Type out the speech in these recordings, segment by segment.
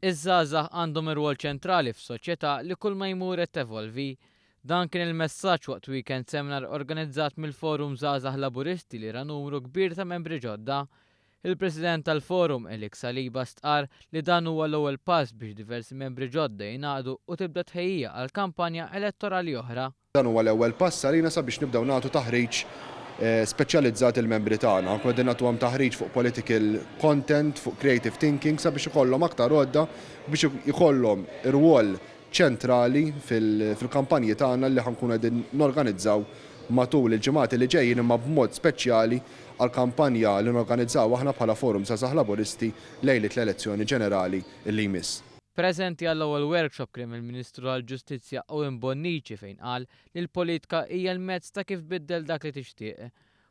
Iż-żgħażagħ għandhom irwol ċentrali f'soċjetà li kull ma jmur qed tevolvi. Dan kien il-messaġġ waqt weekend seminar organizzat mill-Forum Żgħażagħ Laburisti li ra numru kbir ta' membri ġodda. Il-President tal-Forum, Alex Saliba, stqarr li dan huwa l-ewwel pass biex diversi membri ġodda jingħaqdu u tibda tħejjija għal kampanja elettorali oħra. Dan huwa l-ewwel pass għalina sabiex nibdew nagħtu taħriġ speċjalizzat il-membri tagħna. Nkunu qegħdin nagħtuhom taħriġ fuq political content, fuq creative thinking sabiex ikollhom aktar għodda biex ikollhom irwol ċentrali fil-kampanji tagħna li ħa nkunu qegħdin norganizzaw matul il-ġimgħat li ġejjin, imma b'mod speċjali għall-kampanja li norganizzaw aħna bħala Forum Żgħażagħ Laburisti lejliet l-elezzjoni ġenerali li jmiss. Preżenti għall-ewwel workshop kien il-Ministru għall-Ġustizzja Owen Bonnici, fejn qal li l-politika hija l-mezz ta' kif tbiddel dak li tixtieq.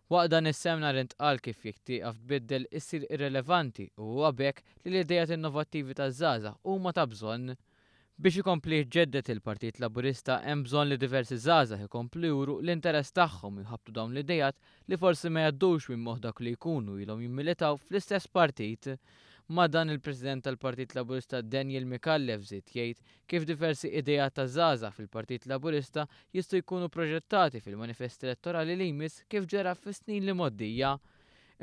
Waqt dan is-seminar intqal kif jekk tieqaf tbiddel issir irrelevanti u huwa b'hekk li l-ideat innovattivi taż-żgħażagħ huma ta' bżonn. Biex ikompli jiġġedded il-Partit Laburista hemm bżonn li diversi żgħażagħ ikomplu juru l-interess tagħhom u jħabbtu dawn l-ideat li forsi ma jgħaddux minn moħħ dak li jkunu ilhom jimmilitaw fl-istess partit. Ma' dan, il-President tal-Partit Laburista Daniel Micallef żied jgħid kif diversi ideat ta' żgħażagħ fil-Partit Laburista jistgħu jkunu proġettati fil-manifest elettorali li jmiss, kif ġara fis-snin li mgħoddija.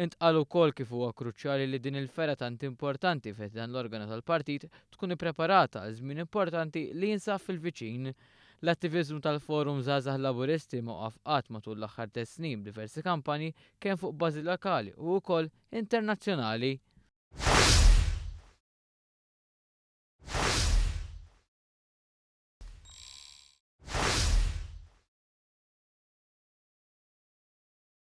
Intqal ukoll kif huwa kruċjali li din il-fergħa tant importanti fi dan l-organu tal-partit tkun ippreparata għal żmien importanti li jinsab fil-viċin. L-attiviżmu tal-Forum Żgħażagħ Laburisti ma waqaf qatt matul l-aħħar 3 snin, b'diversi kampanji kemm fuq bażi lokali u wkoll internazzjonali.